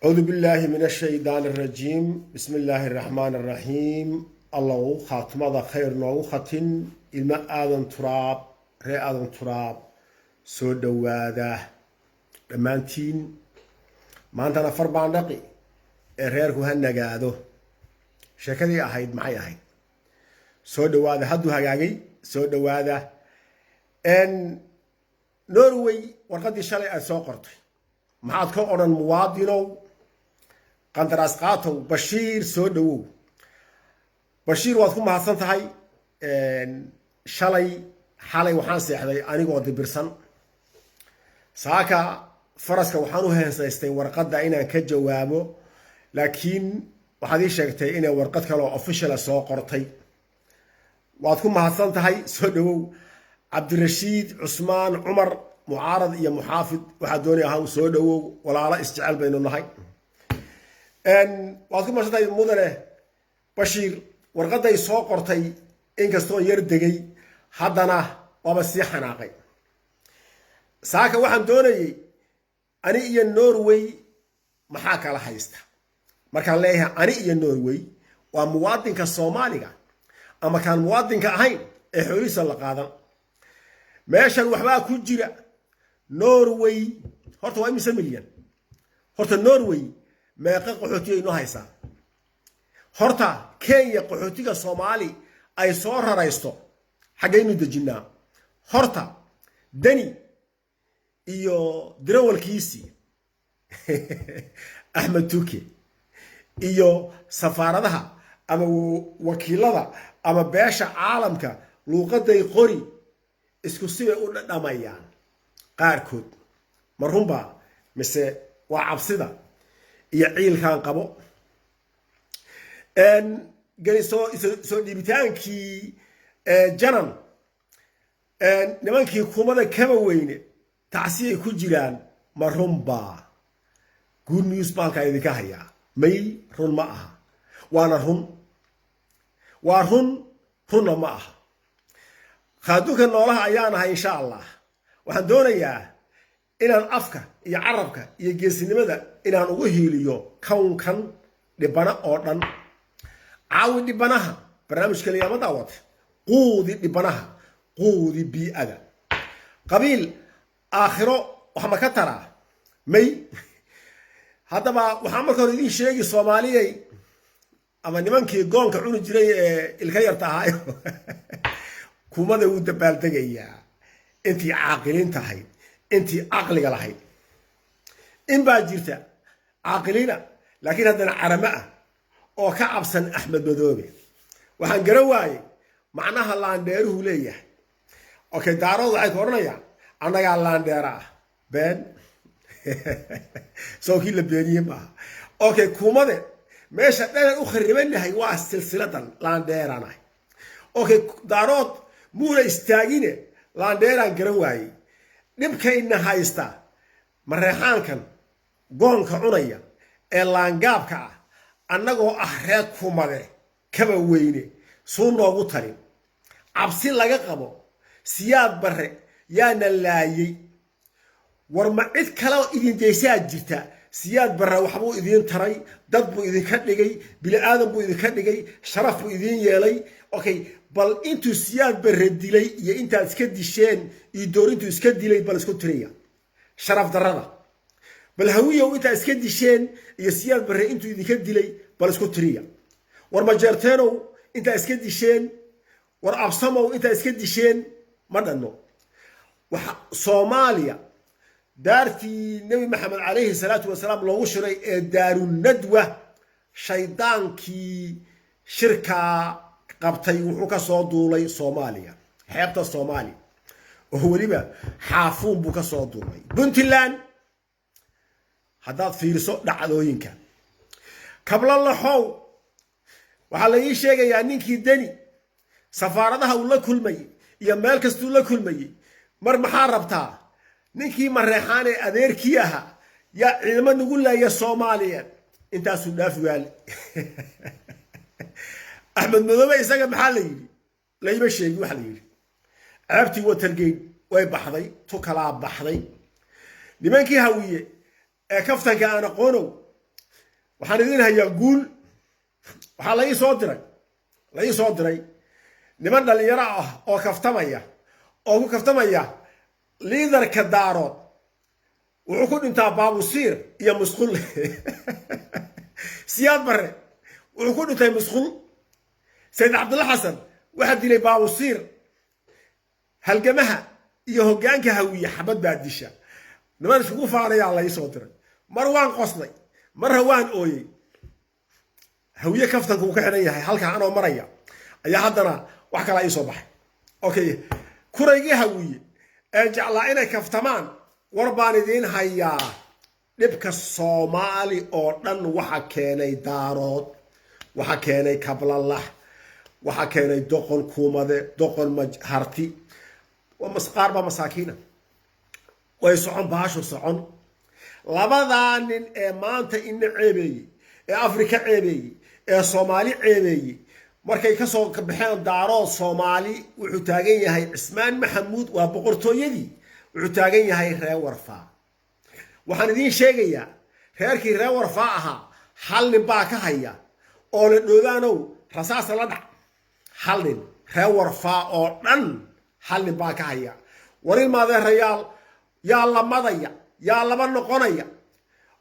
Acuudu billaahi min ashaydaani arajiim. Bismi illaahi araxmaani araxiim. Allow khaatimada khayr noogu khatin. Ilmo Aadan Turaab, ree Aadan Turaab, soo dhowaada dhammaantiin. Maantana far baan dhaqi ee reerku ha nagaado. Sheekadii ahayd maxay ahayd? Soo dhowaada, hadduu hagaagay. Soo dhowaada. Norway warqaddii shalay aad soo qortay maxaad ka odhan? Muwaadinow, qandaraas qaatow, Bashiir, soo dhowow. Bashiir, waad ku mahadsan tahay. Shalay, xalay waxaan seexday anigoo dibirsan. Saaka faraska waxaan u heensaystay warqadda inaan ka jawaabo, laakiin waxaad ii sheegtay inay warqad kale oo official ah soo qortay. Waad ku mahadsan tahay, soo dhowow. Cabdirashiid Cusmaan Cumar, mucaarad iyo muxaafid waxaa doonay ahaw, soo dhowow. Walaalo isjecel baynu nahay. Waad ku mahadsan tahay, mudane Bashiir. Warqadday soo qortay, inkastoon yar degay, haddana waaba sii xanaaqay. Saaka waxaan doonayey ani iyo Norway maxaa kala haysta. Markaan leeyahay ani iyo Norway, waa muwaadinka Soomaaliga ama kaan muwaadinka ahayn ee xoolihiisa la qaadan. Meeshan waxbaa ku jira. Norway horta waa imise milyan? Horta Norway meeqa qaxootiya inoo haysaa? Horta Kenya qaxootiga Soomaali ay soo raraysto xaggaynu dejinnaa? Horta Deni iyo dirawalkiisii Axmed Tuke iyo safaaradaha ama wakiilada ama beesha caalamka luuqaday qori isku sibay u dhadhamayaan qaarkood. Ma runbaa mise waa cabsida iyo ciilkan qabo? Soo dhiibitaankii Janan, nimankii kumada kaba weyne tacsiyay ku jiraan, ma runbaa? Good news baalkaa idinka hayaa. May, run ma aha. Waana run, waa run, runna ma aha. Khaaduka noolaha ayaan ahay. Insha Allah waxaan doonayaa inaan afka iyo carabka iyo geesinimada inaan ugu hiiliyo kownkan dhibana oo dhan. Caawi dhibanaha, barnaamijka liyaama daawate. Quudi dhibanaha, quudi bii'ada. Qabiil aakhiro wax ma ka taraa? May. Haddaba waxaan marka hore idiin sheegi, Soomaaliyay ama nimankii goonka cuni jiray ee ilka yarta ahaayo, kumada wuu dabaaldegayaa intii caaqiliin ahayd, intii caqliga lahayd. In baa jirta caaqiliina, laakiin haddana caramo ah oo ka cabsan Axmed Madoobe. Waxaan garan waayey macnaha laandheeruhu leeyahay. Okay, Daarood waxay ku odhanayaan annagaa laandheera ah. Been soo kii la beeniye maaha. Okay, kumade meesha dhanan u kharibanahay waa silsiladan laandheeranahay. Okay, Daarood muuna istaagine, laandheeraan garan waayey. Dhibkayna haysta, Mareexaankan goonka cunaya ee laangaabka ah, annagoo ah reer Kumade kaba weyne, suu noogu talin. Cabsi laga qabo Siyaad Barre yaana laayey. War ma cid kale idin daysaa jirta? Siyaad Barre waxbuu idiin taray, dad buu idinka dhigay, bini aadan buu idinka dhigay, sharaf buu idiin yeelay. Okay, bal intuu Siyaad Barre dilay iyo intaad iska disheen iyo doorintuu iska dilay bal isku tiriya. Sharaf darrada. Bal Hawiyow, intaad iska disheen iyo Siyaad Barre intuu idinka dilay bal isku tiriya. War Majeerteenow, intaad iska disheen, war Absamow, intaad iska disheen ma dhanno. Waxa Soomaaliya daartii Nebi Maxamed calayhi salaatu wasalaam loogu shiray ee Daarunadwa, shaydaankii shirkaa qabtay wuxuu ka soo duulay Soomaaliya, xeebta Soomaaliya, oo weliba Xaafuun buu ka soo duulay, Puntland. Haddaad fiiriso dhacdooyinka Kablalaxow, waxaa la ii sheegayaa ninkii Deni safaaradaha uu la kulmayey iyo meel kastuu la kulmayey, mar maxaa rabtaa? Ninkii Mareexaan ee adeerkii ahaa yaa ciidamo nagu laaya Soomaaliyeed, intaasuu dhaafi waali. Axmed Madoobe isaga maxaa la yidhi? Layma sheegin. Waxa la yidhi ceebtii Watergate way baxday, tu kalaa baxday. Nimankii Hawiye ee kaftanka aan aqoonow. Waxaan idiin hayaa guul. Waxaa la ii soo diray niman dhalinyaro ah oo kaftamaya, oo ku kaftamaya leaderka Daarood wuxuu ku dhintaa baabusiir iyo musqul. Siyaad Barre wuxuu ku dhintay musqul. Sayid Cabdulla Xasan waxaa dilay baabusiir. Halgamaha iyo hoggaanka Hawiye xabad baa disha. Niman iskugu faanayaa la ii soo diray. Mar waan qoslay, marra waan ooyey. Hawiye kaftanku uu ka xidhan yahay. Halkaa anoo maraya ayaa haddana wax kalaa ii soo baxay. Okay, kuraygii Hawiye ee jeclaa inay kaftamaan, war baan idiin hayaa. Dhibka Soomaali oo dhan waxa keenay Daarood, waxa keenay Kablalax, waxa keenay doqon Kuumade, doqon Harti. Qaar baa masaakiina. Way socon, baashu socon. Labadaa nin ee maanta ina ceebeeyey, ee Afrika ceebeeyey, ee Soomaali ceebeeyey, markay kasoo baxeen Daarood, Soomaali wuxuu taagan yahay Cismaan Maxamuud waa boqortooyadii, wuxuu taagan yahay Ree Warfaa. Waxaan idiin sheegayaa, reerkii Ree Warfaa ahaa hal nin baa ka haya oo la dhoodaanow rasaasa la dhac. Hal nin, Ree Warfaa oo dhan hal nin baa ka haya. War ilmaadeerayaal, yaa la madaya, yaa laba noqonaya?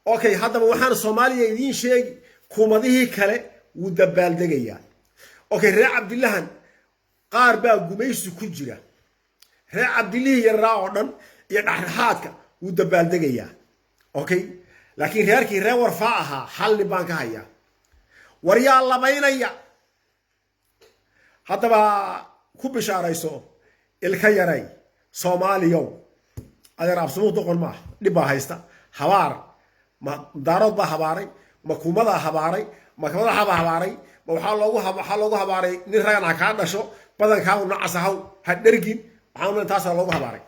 Okay, haddaba waxaan Soomaaliya idiin sheegi, kumadihii kale wuu dabaaldegayaa. Okay, Reer Cabdillahan qaar baa gumaysi ku jira. Reer Cabdillihii yaraa oo dhan iyo dhexdhexaadka wuu dabaaldegayaa. Okay, laakiin reerkii Reer Warfaa ahaa hal nin baan ka hayaa. War yaa labaynaya? Haddaba ku bishaarayso, ilka yaray Soomaaliyow. Adeer, Absamuhu doqon maaha. Dhib baa haysta. Habaar ma Daarood baa habaaray, ma kumadaa habaaray, ma madaxabaa habaaray, ma waxaa loogu habaaray nin ragan ha kaa dhasho badankaagu nacas ahaw, ha dhergin. Waxaan taasaa loogu habaaray.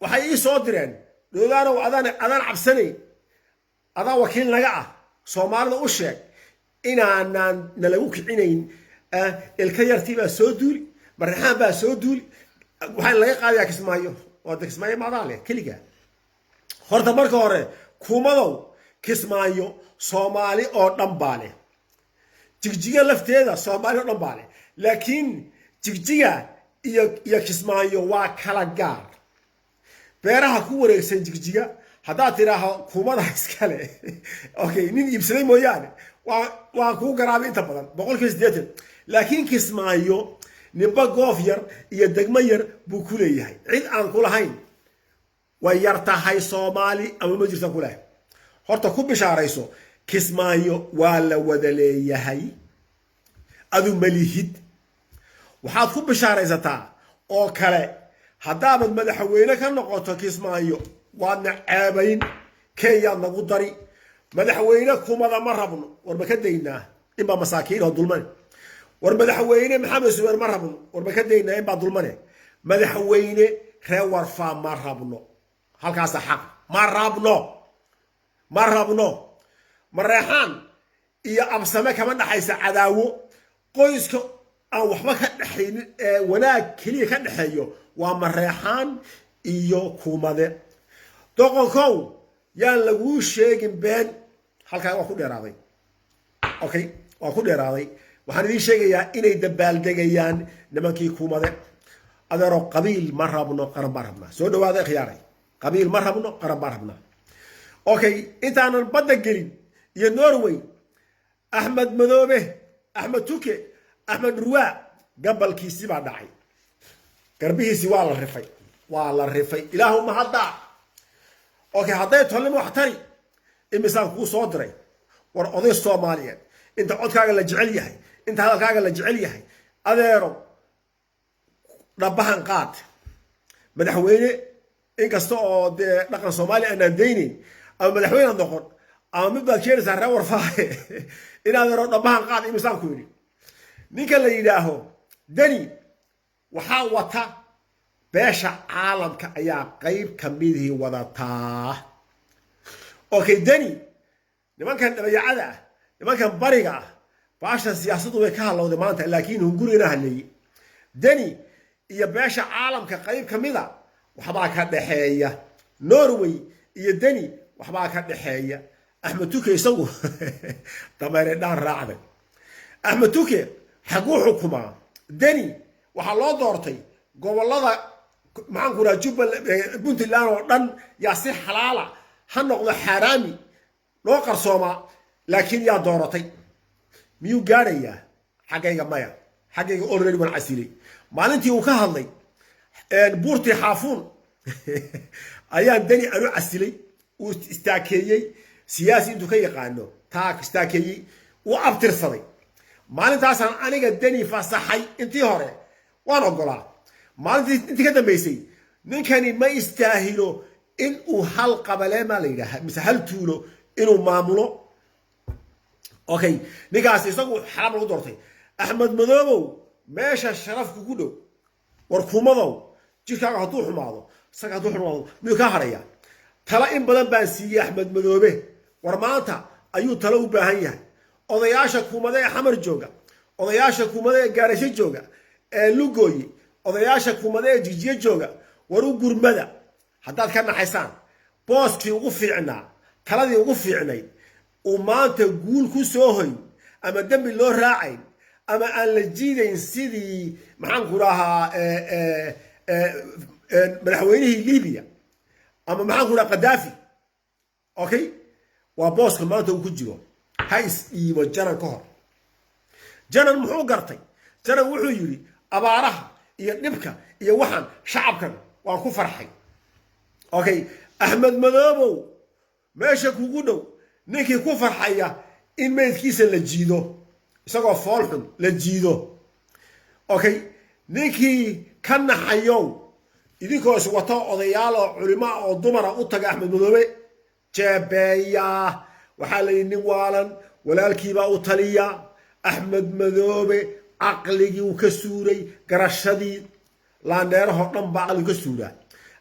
Waxay ii soo direen, dhoodaanow, adaan cabsanayn, adaa wakiil naga ah, Soomaalida u sheeg inaanaan nalagu kicinayn. Ilka yartii baa soo duuli, Marraxaan baa soo duuli, waxaa laga qaadayaa Kismaayo. Waa de Kismaayo maadaa leh keligaa? Horta marka hore, kumadow, Kismaayo Soomaali oo dhan baa leh. Jigjiga lafteeda Soomaali oo dhan baa leh, laakiin Jigjiga iyo Kismaayo waa kala gaar. Beeraha ku wareegsan Jigjiga haddaad tidhaaho kumada iskale, okay, nin iibsaday mooyaane, waa kuu garaabay inta badan 80%. Laakiin Kismaayo ninba goof yar iyo degmo yar buu ku leeyahay. Cid aan ku lahayn way yar tahay Soomaali, ama ma jirta ku leh. Horta ku bishaarayso, Kismaayo waa la wada leeyahay, adu malihid. Waxaad ku bishaaraysataa oo kale, haddaabad madaxweyne ka noqoto Kismaayo, waadna ceebayn, Kenyaad nagu dari. Madaxweyne kumada ma rabno. War ma ka daynaa inbaa masaakiin oo dulmane? War madaxweyne Maxamed Subeer ma rabno. War ma ka daynaa inbaa dulmane? Madaxweyne Ree Warfaa ma rabno. Halkaasa xaq. Ma rabno, ma rabno. Mareexaan iyo Absame kama dhaxaysa cadaawo. Qoyska aan waxba ka dhexaynin ee wanaag keliya ka dhexeeyo waa Mareexaan iyo Kumade. Doqonkow, yaan laguu sheegin been. Halkaa waa ku dheeraaday. Okay, waa ku dheeraaday. Waxaan idiin sheegayaa inay dabaaldegayaan nimankii Kumade. Adeero, qabiil ma rabno, qaran baan rabnaa. Soo dhawaada, khiyaaray. Qabiil ma rabno, qaran baan rabnaa. Okay, intaanan badda gelin iyo Norway, Axmed Madoobe, Axmed Tuke, Axmed Dhurwaa, gabalkiisii baa dhacay, garbihiisii waa la rifay, waa la rifay. Ilaahuma haddaa. Okay, hadday tolnimo wax tari, imisaan kuu soo diray? War oday Soomaaliyeed, inta codkaaga la jecel yahay, inta hadalkaaga la jecel yahay, adeero, dhabahan qaad. Madaxweyne, inkasta oo dee dhaqan Soomaaliya aanaan daynayn, ama madaxweynead noqon ama mid baad keenaysaa Reer Warfaahe, in adeero dhabahan qaad. Imisaan ku yidhi? Ninka la yidhaaho Deni waxaa wata beesha caalamka ayaa qayb kamidihii wadataa. Okay, Deni, nimankan dhabayacada ah, nimankan bariga ah, baashan siyaasaddu way ka hadlowday maanta, laakiin hungurigana hadleeyey. Deni iyo beesha caalamka qayb kamida waxbaa ka dhexeeya. Norway iyo Deni waxbaa ka dhexeeya. Axmed Tuke isagu dameere dhaan raacday. Axmed Tuke xaguu xukumaa? Deni waxaa loo doortay gobolada, maxaan ku raha, Jubbaland, Puntland oo dhan. Yaa si xalaala ha noqdo, xaaraami loo qarsoomaa, laakiin yaa dooratay? Miyuu gaadhayaa? Xaggayga maya, xaggayga already waan casilay. Maalintii uu ka hadlay buurtii Xaafuun ayaan Deni anu casilay. Uu istaakeeyey siyaasi intuu ka yaqaano, taa istaakeeyey, uu abtirsaday. Maalintaasaan aniga Deni fasaxay. Intii hore waan ogolaa, maalintii intii ka dambeysay ninkani ma istaahilo in uu hal qabaleemaa la yidhaaha mise hal tuulo inuu maamulo. Okay, ninkaas isagu xaraam lagu doortay. Axmed Madoobow, meesha sharaf kugu dhow. War kumadow, jirkaaga hadduu xumaado, isaga hadduu xumaado, miyuu kaa hadhaya? Tala in badan baan siiyey Axmed Madoobe. War maanta ayuu talo u baahan yahay. Odayaasha Kumade ee Xamar jooga, odayaasha Kumade ee Gaarasho jooga, ee Lugooye, odayaasha Kumade ee Jijiye jooga, war u gurmada haddaad ka naxaysaan. Booskii ugu fiicnaa, taladii ugu fiicnayd uu maanta guul ku soo hoyn ama dembi loo raacayn ama aan la jiidayn, sidii, maxaan ku rahaa, madaxweynihii Libiya ama, maxaan ku rahaa, Qadaafi. Okay, waa booska maanta uu ku jiro. Ha isdhiibo Janan ka hor. Janan muxuu gartay? Janan wuxuu yidhi abaaraha iyo dhibka iyo waxaan shacabkan waan ku farxay. Okay, Axmed Madoobow, meesha kugu dhow ninkii ku farxaya in meydkiisa la jiido, isagoo foolxun la jiido. Okay, ninkii ka naxayow, idinkoo is wato, odayaal oo culimo oo dumara, u taga Axmed Madoobe, jeebeeya. Waxaa la yidhi nin waalan walaalkiibaa u taliya. Axmed Madoobe caqligii uu ka suuray, garashadii laandheerahoo dhan baa caqligu ka suuraa.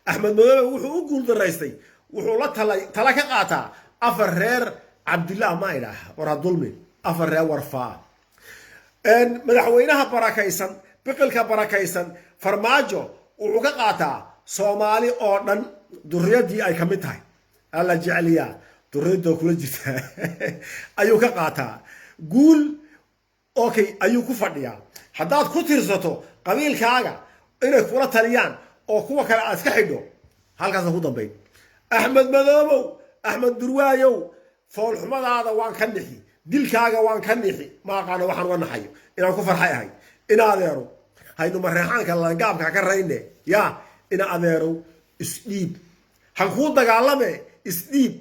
Axmed Madoobe wuxuu u guuldaraystay, wuxuu la tala ka qaataa afar reer Cabdillah ma idhaah. War ha dulmin afar reer Warfaa. Madaxweynaha barakaysan, biqilka barakaysan, Farmaajo, wuxuu ka qaataa Soomaali oo dhan, duriyadii ay ka mid tahay. Alla jecliyaa duriyadoo kula jirta ayuu ka qaataa guul. Okay, ayuu ku fadhiyaa. Haddaad ku tirsato qabiilkaaga inay kula taliyaan oo kuwa kale aad iska xidho, halkaasa ku dambayn. Axmed Madoobow, Axmed Durwaayow, foolxumadaada waan ka nixi, dilkaaga waan ka nixi. Ma aqaano waxaan uga naxayo, inaan ku farxay ahay. Ina adeero, haynu mareexaanka laangaabka ka rayne. Ya ina adeerow, isdhiib, han kuu dagaalame, isdhiib.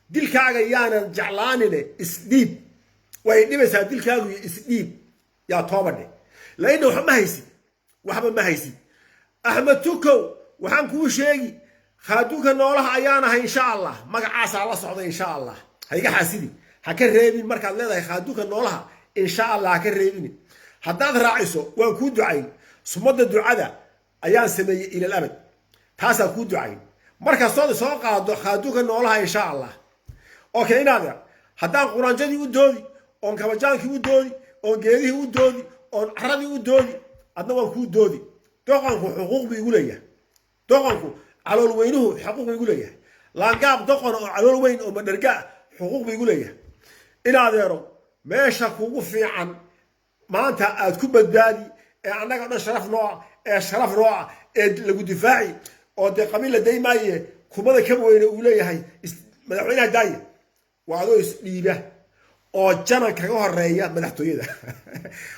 Dilkaaga yaanan jeclaanine, isdhiib. Way dhibaysaa dilkaagu iyo isdhiib. Yaa toobadhe laina waxba ma haysid, waxba ma haysid. Axmed Tukow, waxaan kuu sheegi, khaaduka noolaha ayaan ahay, insha Allah. Magacaasaa la socda, insha Allah. Ha iga xaasidi, ha ka reebin. Markaad leedahay khaaduka noolaha, insha Allah ha ka reebini. Haddaad raaciso, waan kuu ducayn. Sumadda ducada ayaan sameeyey ilal abad, taasaa kuu ducayn markastood soo qaado khaaduka noolaha, insha Allah. Okay, inaad haddaan quraanjadii u doodi, oon kabajaankii u doodi, oon geedihii u doodi, oon caradii u doodi, adna waan kuu doodi. Doqonku xuquuq buu igu leeyahay. Doqonku calool weynuhu xuquuq buu igu leeyahay. Laangaab doqon oo calool weyn oo madherga xuquuq buu igu leeyahay. In adeero, meesha kugu fiican maanta aad ku badbaadi ee annaga dhan sharaf nooa, ee sharaf nooa, ee lagu difaaci oo dee qabiil la day maaye, kumada ka weyne uu leeyahay madaxweynaha daaya, waa adoo isdhiiba oo Janan kaga horeeya madaxtooyada.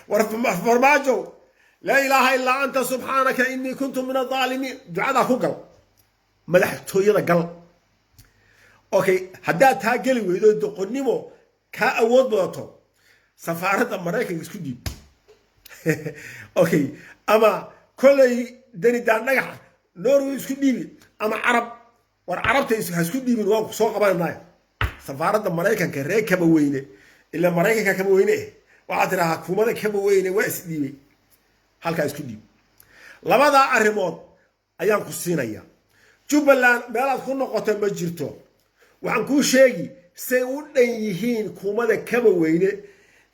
War Farmaajo, laa ilaaha illaa anta subxaanaka innii kuntu min aaalimiin, ducadaa ku gal, madaxtooyada gal. Okay, haddaad taa geli weydo, doqonnimo kaa awood badato, safaaradda Maraykanka isku dhiib. Okay, ama kolley Danidaan dhagaxa Norway isku dhiibi, ama Carab. War Carabta ha isku dhiibin, waan ku soo qabananaya. Safaaradda Maraykanka, reer kaba weyne, ila Maraykanka kaba weyne eh, waxaad tidhahaa kumada kaba weyne waa isdhiibay, halkaa isku dhiib. Labadaa arrimood ayaan ku siinaya. Jubbaland meelaad ku noqoto ma jirto. Waxaan kuu sheegi say u dhan yihiin kumada kaba weyne,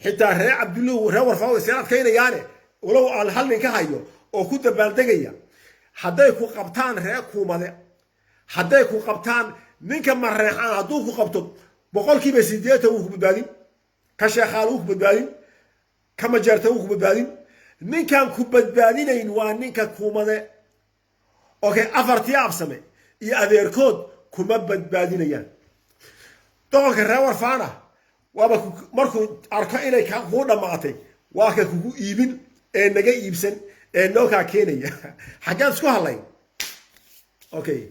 xitaa reer Cabdulluhu, reer Warfaa seen adkaynayaane, walow aan hal nin ka hayo oo ku dabaaldegaya. Hadday ku qabtaan reer Kuumade, hadday ku qabtaan ninka Mareexaan, hadduu ku qabto 80% wuu ku badbaadin, ka Sheekhaal wuu ku badbaadin, ka Majeerta wuu ku badbaadin. Ninkaan ku badbaadinayn waa ninka Kuumade. Okay, afartii Absame iyo adeerkood kuma badbaadinayaan. Doqonka reer Warfaana waaba markuu arko inay kuu dhammaatay, waa ka kugu iibin ee naga iibsan ee nookaa keenaya. Xaggeed isku hadlay? Okay,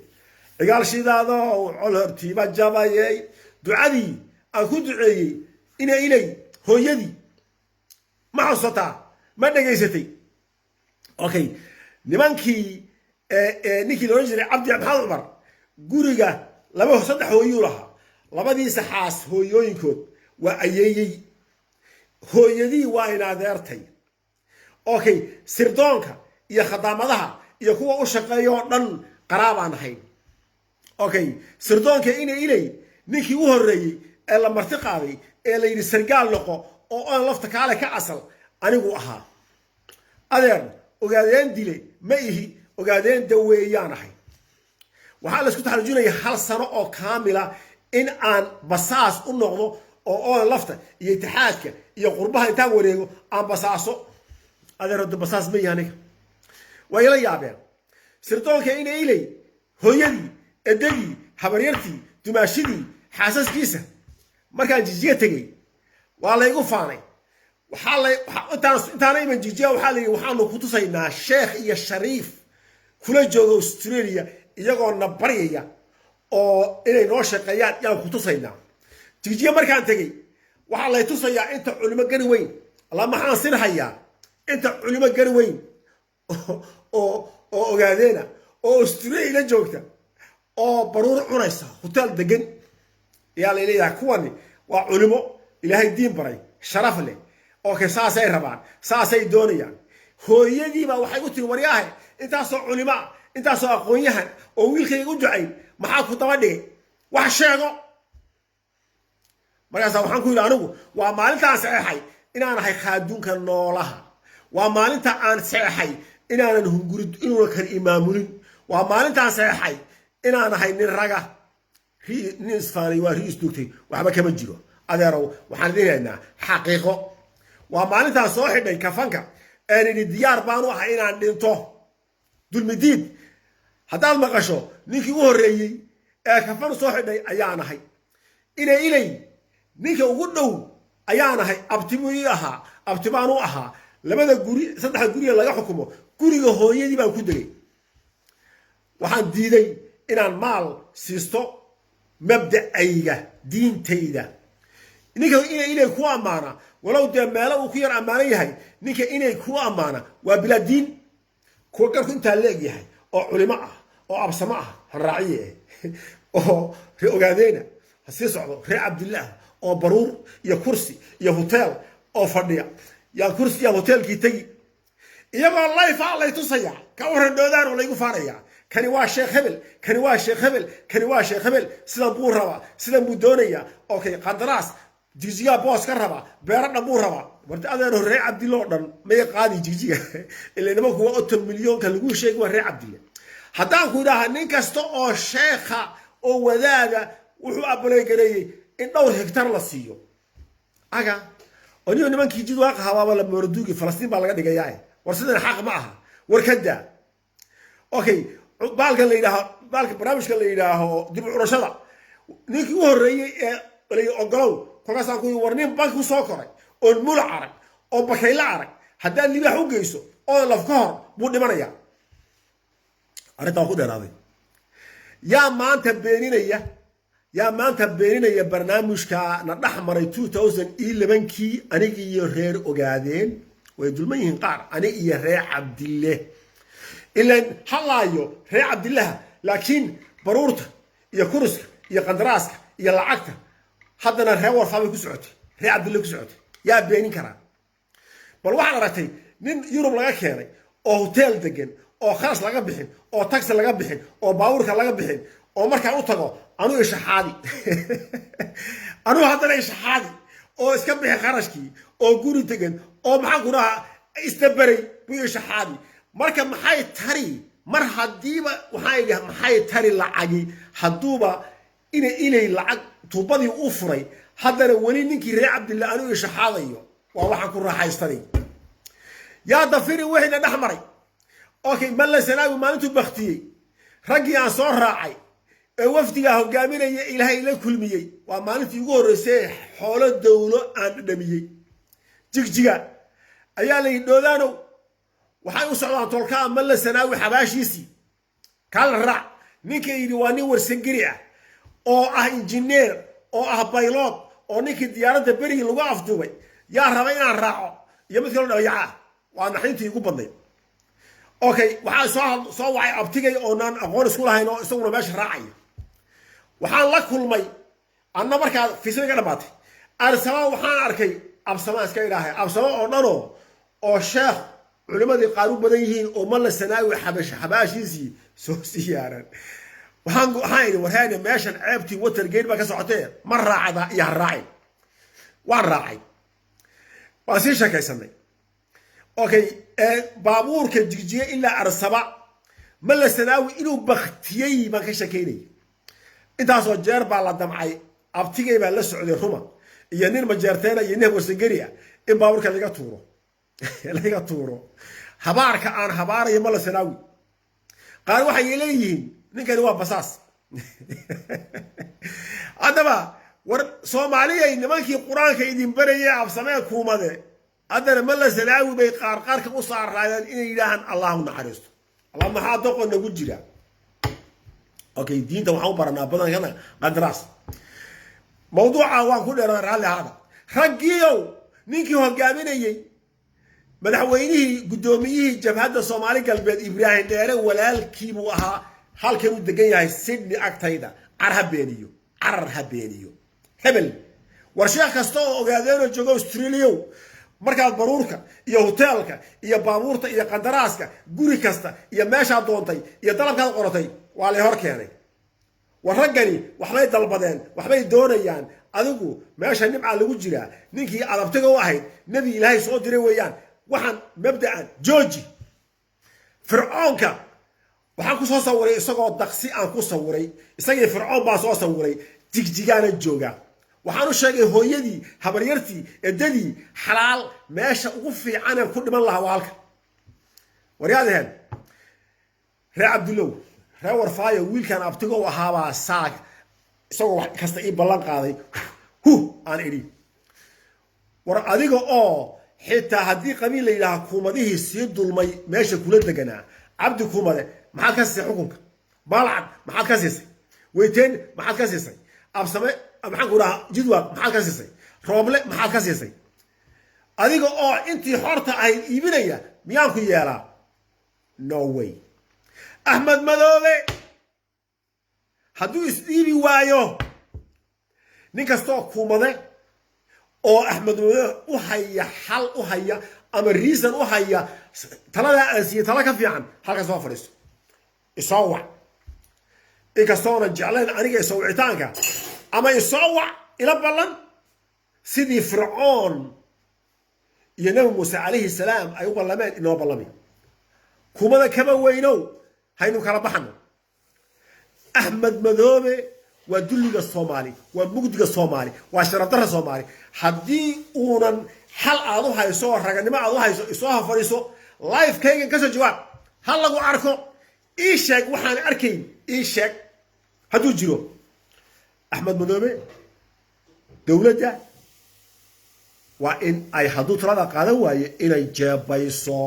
Cigaal shidaado col hortiiba jabayey. Ducadii aan ku duceeyey ina Ilay hooyadii ma xusataa? Ma dhegaysatay? Okay, nimankii, ninkii la odhan jiray Cabdi Maxamed Cumar, guriga laba saddex hooyuu lahaa. Labadiisa xaas hooyooyinkood waa ayeeyey, hooyadii waa in adeertay. Okay, sirdoonka iyo khadaamadaha iyo kuwa u shaqeeya oo dhan qaraabaan ahayn. Okay, sirdoonka ina Ilay ninkii u horreeyey ee la marti qaaday ee la yidhi sargaal noqo oo aan lafta kaale ka asal anigu ahaa. Adeer, Ogaadeen dile ma ihi, Ogaadeen daweeyaan ahay. Waxaa la isku taxalujinaya hal sano oo kaamila in aan basaas u noqdo oo oon lafta iyo itixaadka iyo qurbaha intaan wareego aan basaaso. Adeer, hadda basaas ma ihi aniga. Waa ila yaabeen. Sirdoonka ina Ilay hooyadii, edadii, habaryartii, dumaashidii, xaasaskiisa markaan Jijiga tegey waa laygu faanay. Waxaa la intaana iman Jijiga, waxaa la yidhi waxaanu ku tusaynaa sheekh iyo shariif kula jooga Australia, iyagoo na baryaya oo inay noo shaqeeyaan yaan ku tusaynaa. Jijiga markaan tegey waxaa lay tusayaa inta culimo gari weyn alla maxaan sirhayaa, inta culimo gari weyn oo ogaadeena oo Australia la joogta oo baruur cunaysa, hotel degan, ayaa lay leeyahay kuwani waa culimo Ilaahay diin baray, sharaf leh. Okay, saasay rabaan, saasay doonayaan. Hooyadiibaa waxay u tiri, waryaahe, intaasoo culimo ah, intaasoo aqoon-yahan oo wiilkayga u ducayn, maxaa ku daba dhigay? Wax sheego. Markaasaa waxaan ku yidhi, anigu waa maalintaan saxeexay inaan ahay khaaduunka noolaha, waa maalinta aan saxeexay inaanan hunguri inuuna kan imaamulin, waa maalintaan saxeexay inaan ahay nin raga. Nin isfaanay waa ri isdugtay, waxba kama jiro. Adeerow, waxaan idin haynaa xaqiiqo. Waa maalintaan soo xidhay kafanka een idhi diyaar baanu ahay inaan dhinto. Dulmidiid haddaad maqasho, ninkii u horreeyey ee kafan soo xidhay ayaan ahay. Ina Ilay ninka ugu dhow ayaan ahay. Abti buu ii ahaa, abti baan u ahaa. Labada guri, saddexda guriga laga xukumo, guriga hooyadii baan ku degay. Waxaan diiday inaan maal siisto mabda'ayga, diintayda. Ninka ina Ilay ku ammaana, walow dee meelo uu ku yar ammaanan yahay, ninka inay ku ammaana waa bilaa diin. Kuwa garku intaa leeg yahay oo culimo ah oo Absamo ah, hanraaciye oo ree Ogaadeena ha sii socdo, ree Cabdillaah oo baruur iyo kursi iyo hotel oo fadhiya, yaan kursi yaan hoteelkii tegi, iyagoo live ah lay tusaya, ka waran dhoodaan oo laygu faanaya, kani waa sheekh hebel, kani waa sheekh hebel, kani waa sheekh hebel, sidan buu rabaa, sidan buu doonayaa. Okay, qandaraas Jigjigaa boos ka rabaa, beero dhan buu rabaa. Warta adeero, reer Cabdille oo dhan may qaadi Jigjiga ila nimanku waa oton milyoonka lagu sheegi, waa reer Cabdille. Haddaan ku idhaaha nin kasta oo sheekha oo wadaada wuxuu abaleygareeyey in dhowr hektar la siiyo, aga oniyo nimankii Jidwaaqa habaaba la mooroduugi, Falastiin baa laga dhigayaa. War sidan xaq ma aha, war ka daa. Okay, baalkan la yidhaaho, baalka barnaamijka la yidhaaho dib u curashada, ninkii u horreeyey ee la ogolow, kolkaasaan ku war nin banki ku soo koray oon mulac arag oo bakayla arag, haddaad libaax u geyso oo laf ka hor buu dhimanayaa. Arrintaa waa ku dheeraaday. Yaa maanta beeninaya? Yaa maanta beeninaya barnaamijka na dhex maray 2011-kii, anigi iyo reer Ogaadeen? Way dulman yihiin qaar. Ani iyo reer Cabdille ilan hadlaayo, reer Cabdillaha, laakiin baruurta iyo kuruska iyo qandaraaska iyo lacagta haddana reer Warfaa bay ku socotay, reer Cabdille ku socotay. Yaa beenin karaa? Bal waxaad aragtay nin Yurub laga keenay oo hotel degan oo kharash laga bixin oo taxi laga bixin oo baabuurka laga bixin, oo markaan u tago anuu ishaxaadi, anuu haddana ishaxaadi oo iska bixi kharashkii, oo guri degan oo maxaan ku dhahaa isdaberay buu ishaxaadi. Marka maxay tari mar haddiiba waxaan idhi, maxay tari lacagi hadduuba ina Ilay lacag Tuubadii u furay, haddana weli ninkii reer Cabdilla anigu ishaxaadayo. Waa waxaan ku raaxaystanay. Yaa dafiri wixiina dhex maray? Okay, Malla Sanaawi maalintuu baktiyey, raggii aan soo raacay ee wafdigaa hogaaminaya Ilaahay la kulmiyey, waa maalintii ugu horreysay xoolo dowlo aan dhadhamiyey. Jigjiga ayaa la yidhi, "Dhoodaanow, waxay u socdaan tolkaa Malla Sanaawi xabaashiisii, kala raac." Ninka yidhi waa nin Warsangeri ah oo ah injineer oo ah pilot oo ninkii diyaaradda berigii lagu afduubay. Yaa raba inaan raaco iyo mid kaloo dhayaca ah? Waa naxdintii igu badnayd. Okay, waxaa soo wacay abtigay oonaan aqoon isku lahayn oo isaguna meesha raacaya. Waxaan la kulmay anna markaa fiisada ka dhamaatay Arsama. Waxaan arkay Absama, iska idhaahay Absamo oo dhanoo oo sheekh culimadii qaar u badan yihiin oo Malla Sanaawi xabaashiisii soo siyaaran. Waxaan idhi, "Warheene, meeshan ceebtii Watergate baa ka socotee, ma raacda iyo ha raacin?" Waan raacay, waan sii sheekaysanay. Okay, baabuurka Jigjiga ilaa Arsaba Malla Sanaawi inuu baktiyey baan ka sheekaynayay. Intaasoo jeer baa la damcay. Abtigay baa la socday, ruma iyo nin Majeerteena iyo nin Warsangeri ah, in baabuurka laga tuuro, laga tuuro. Habaarka aan habaarayo Malla Sanaawi, qaar waxay leeyihiin ninkani waa basaas. Haddaba war Soomaaliyay, nimankii Qur-aanka idin barayay Absamee Kuumade, haddana Malla Sanaawi bay qaar qaarka u saaraayeen inay yidhaahaan Allahu naxariisto. Allah, maxaa doqon nagu jira? Okay, diinta waxaan u baranaa badankana qandaraas. Mawduuca waan ku dheerada, raalli ahaada. Raggiiow, ninkii hogaaminayey, madaxweynihii, guddoomiyihii Jabhadda Soomaali Galbeed, Ibraahim Dheere walaalkii buu ahaa. Halkan uu degan yahay Sydney agtayda. Car ha beeniyo, carar ha beeniyo hebel. War sheekh kasta oo ogaadeenoo joogo Australiyow, markaad baruurka iyo hoteelka iyo baabuurta iyo qandaraaska guri kasta iyo meeshaad doontay iyo dalabkaad qoratay waa lay hor keenay. War raggani waxbay dalbadeen, waxbay doonayaan. Adigu meesha nimcaa lagu jiraa. Ninkii adabtiga u ahayd nebi Ilaahay soo diray weeyaan. Waxaan mabda'an jooji. Fircoonka waxaan ku soo sawiray isagoo daqsi aan ku sawiray, isagii Fircoon baan soo sawiray. Jigjigaana jooga. Waxaan u sheegay hooyadii, habaryartii, edadii, xalaal meesha ugu fiicaneen ku dhiman lahaa waa halka. Waryaadaheen ree Cabdullow, ree Warfaayo, wiilkan abtigo ahaabaa saag isagoo wax kasta ii ballan qaaday. Huh, aan idhi, war adiga oo xitaa haddii qabiil la yidhaaha Kuumadihii sii dulmay meesha kula deganaa, Cabdi Kuumade maxaad ka siisay xukunka? Baalcad maxaad ka siisay? Weyteen maxaad ka siisay? Absame, maxaan ku dhahaa, Jidwaaq maxaad ka siisay? Rooble maxaad ka siisay? Adiga oo intii xorta ahayd iibinaya, miyaan ku yeelaa? No way. Axmed Madoobe hadduu isdhiibi waayo, nin kastoo Kuumade oo Axmed Madoobe u haya xal u haya ama reason u haya, taladaa aan siiyey tala ka fiican, halka soo fadhiisto, isoo wac. Inkastoonan jeclayn aniga isoo wicitaanka, ama isoo wac, ila ballan. Sidii Fircoon iyo Nabi Muuse calayhi salaam ay u ballameen inoo ballami. Kumada kama weynow, haynu kala baxno. Axmed Madoobe waa dulliga Soomaali, waa mugdiga Soomaali, waa sharafdarra Soomaali. Haddii uunan xal aad u hayso oo raganimo aad u hayso, isoo ha fadhiiso live-kaygan, kasoo jawaab, ha lagu arko. Ii sheeg waxaan arkayn, ii sheeg hadduu jiro. Axmed Madoobe dowladda waa in ay, hadduu talada qaadan waaye, inay jeebayso.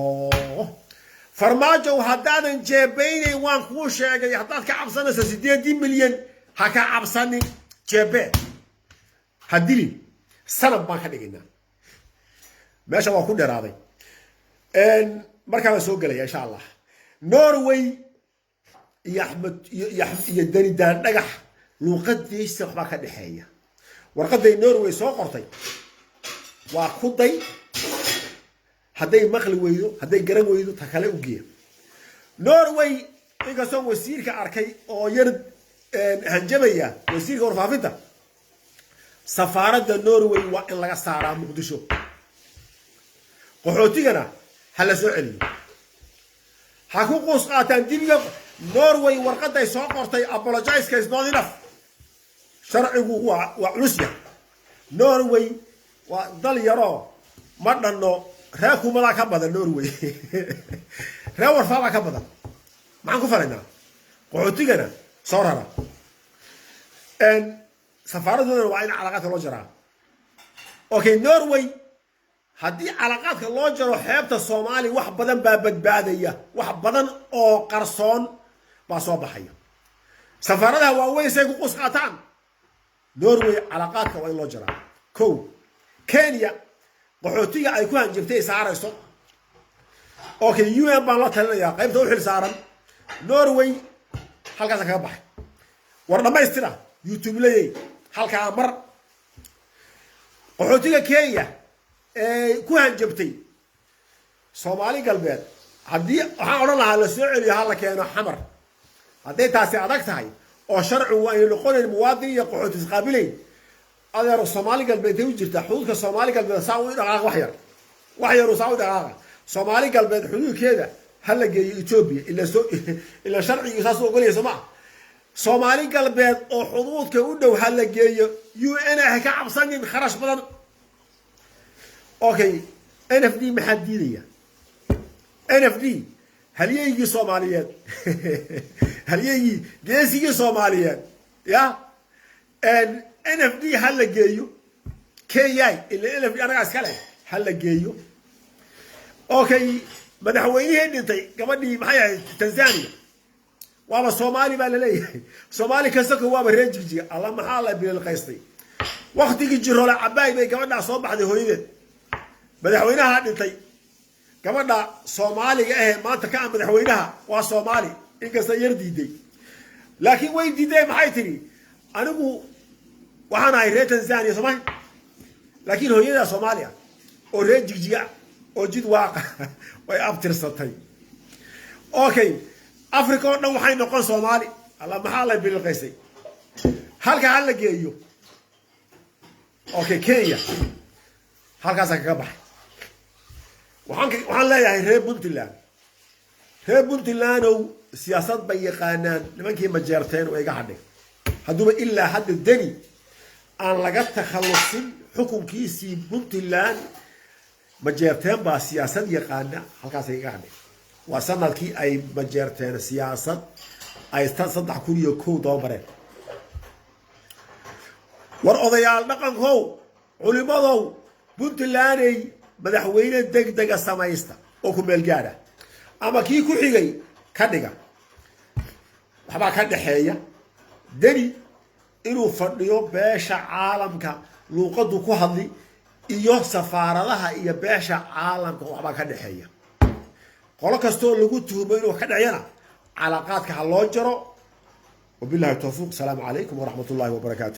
Farmaajow, haddaadan jeebaynayn, waan kuu sheegay, haddaad ka cabsanayso 8-dii milyan, ha ka cabsanin, jeebe, ha dilin, sanab baan ka dhigaynaa. Meesha waa ku dheeraaday, markaa waan soo gelaya insha Allah. Norway iyo Axmed iyo Dani Daan Dhagax luuqadiisa waxbaa ka dhexeeya. Warqaday Norway soo qortay waa ku day. Hadday maqli weydo, hadday garan weydo, ta kale u geeya Norway. Inkastoo wasiirka arkay oo yar hanjabaya, wasiirka warfaafinta, safaaradda Norway waa in laga saaraa Muqdisho, qaxootigana ha la soo celiyo, ha ku quus qaataan dibiga. Norway warqaday soo qortay, apologize-ka is not enough. Sharcigu waa culus yahay. Norway waa dal yaroo ma dhanno. Reer kumadaa ka badan Norway, reer Warfaabaa ka badan. Maxaan ku falaynaa? Qaxootigana soo rara, safaaradoodana waa in calaaqaadka loo jaraa. Okay, Norway haddii calaaqaadka loo jaro xeebta Soomaaliya, wax badan baa badbaadaya, wax badan oo qarsoon baa soo baxaya. Safaaradaha waaweyn say ku qus qaataan. Norway calaaqaadka waa in loo jaraa. Ko Kenya qaxootiga ay ku hanjabtay saarayso. Okay, UN baan la talinayaa, qaybta u xil saaran. Norway halkaasa kaga baxay. War dhammaystira YouTube leeyay halkaa mar. Qaxootiga Kenya ee ku hanjabtay Soomaali Galbeed, haddii waxaan odhan lahaa la soo celiyo, ha la keeno Xamar. Hadday taasi adag tahay oo sharcigu aynu noqonayn muwaadin iyo qaxooti isqaabilayn, adeero, Soomaali Galbeed intay u jirtaa xuduudka Soomaali Galbeed? Saa u dhaqaaqa wax yar, wax yaru saa u dhaqaaqa. Soomaali Galbeed xuduudkeeda ha la geeyo Etoobiya. Ila soo ila sharcigu saas u ogolaya, soo maa? Soomaali Galbeed oo xuduudka u dhow ha la geeyo. UN ha ka cabsanin kharash badan. Okay, NFD maxaa diidaya? NFD halyeygii Soomaaliyeed, halyeygii geesigii Soomaaliyeed ya NFD ha la geeyo. Kenya ila NFD anagaa iska leh, ha la geeyo. Okay, madaxweynihii dhintay, gabadhii maxay ahayd Tanzania, waaba Soomaali baa laleeyahay. Soomaali kastako waaba reer Jigjiga. Alla, maxaa la bililqaystay? Waktigii Jiroole Cabaay bay gabadhaa soo baxday hooyadeed. Madaxweynaha dhintay, gabadha Soomaaliga ahee maanta ka ah madaxweynaha waa Soomaali, inkasta yar diiday, laakiin way diiday. Maxay tidhi? Anigu waxaan ahay reer Tanzania, soomali, laakiin hooyadaa Soomaaliya oo reer Jigjiga oo jid waaqa way abtirsatay. Okay, Africa oo dhan waxay noqon Soomaali. Alla, maxaa la bililqaysay? Halka ha la geeyo. Okay, Kenya halkaasaan kaga baxay. Waxaan leeyahay reer Puntland, reer Puntlandow, siyaasad bay yaqaanaan nimankii Majeerteen way iga hadhay. Hadduuba ilaa hadda Deni aan laga takhallusin xukunkiisii Puntland, Majeerteen baa siyaasad yaqaana. Halkaasay iga hadhay. Waa sanadkii ay Majeerteen siyaasad ay 3001 daba mareen. War odayaal dhaqankow, culimadow, Puntlanday, madaxweyne degdega samaysta oo ku meel gaadha ama kii ku xigay ka dhiga. Waxbaa ka dhexeeya Deni inuu fadhiyo beesha caalamka luuqadu ku hadli iyo safaaradaha iyo beesha caalamka. Waxbaa ka dhexeeya. Qolo kastoo lagu tuhumo inuu ka dhexyana calaaqaadka ha loo jaro. Wabillahi tawfiiq. Asalaamu calaykum waraxmat ullahi wabarakaatu.